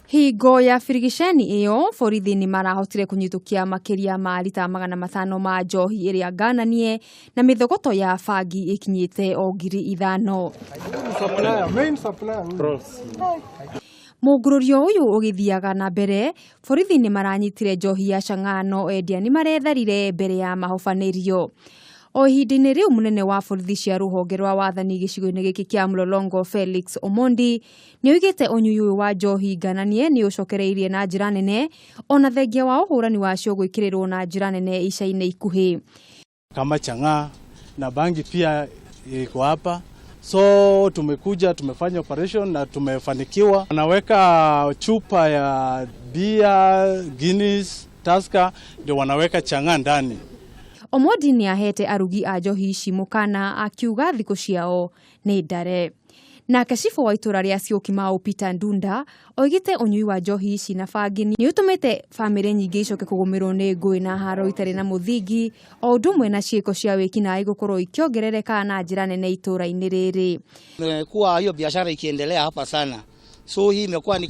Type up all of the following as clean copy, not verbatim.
Hingo ya birigiceni ĩyo borithi nĩ marahotire kũnyitũkia makĩria ma rita 500 ma njohi ĩrĩa ngananie na mĩthogoto ya bangi ĩkinyĩte o 5,000. Mũngũrũrio ũyũ ũgĩthiaga na mbere, borithi nĩ maranyitire njohi ya chang'aa no endia nĩ maretharire mbere ya mahobanĩrio. O ihinda-inĩ rĩu mũnene wa borithi cia rũhonge rwa wathani gĩcigo-inĩ gĩkĩ kĩa Mlolongo Felix Omondi nĩ oigĩte ũnyui ũyũ wa njohi ngananie nĩ ũcokereirie na njĩra nene ona thengia wa ũhũrani wacio gwĩkĩrĩrwo na njĩra nene ica-inĩ ikuhĩ. Kama chang'aa na bangi pia iko hapa, so tumekuja tumefanya operation na tumefanikiwa. Wanaweka chupa ya bia, Guinness, Tusker, ndio wanaweka chang'aa ndani. Omondi nĩ ahete arugi a njohi ici mũkana akiuga thikũ ciao nĩ ndare. Nake cibũ wa itũra rĩa Syokimau Peter Ndunda oigĩte ũnyui wa njohi ici na bangi nĩ ũtũmĩte bamĩrĩ nyingĩ icoke kũgũmĩrwo nĩ ngũĩ na haro itarĩ na mũthingi o ũndũ ũmwe na ciĩko cia wĩkinaĩ gũkorwo ikĩongerereka na njĩra nene itũra-inĩ rĩrĩ. Imekuwa hiyo biashara ikiendelea hapa sana, so hii imekuwa ni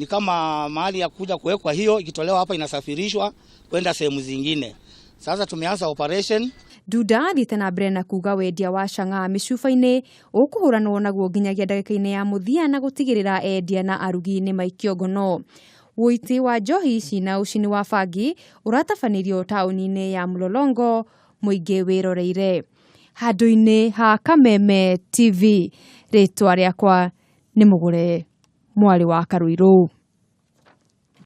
kama mahali ya kuja kuwekwa hiyo, ikitolewa hapa inasafirishwa kwenda sehemu zingine. Sasa tumeanza operation. Ndunda athiĩte na mbere na kuga wendia wa chang'aa mĩcuba-inĩ ũkũhũranwo naguo nginyagia ndagĩka-inĩ ya mũthia na gũtigĩrĩra endia na arugi nĩ maikio ngono. Ũiti wa njohi ici na ũcini wa bangi ũratabanĩrio taũni-inĩ ya Mlolongo mũingĩ wĩroreire. Handũ-inĩ ha Kameme TV, rĩtwa rĩakwa nĩ Mũgũre mwarĩ wa Karũirũ.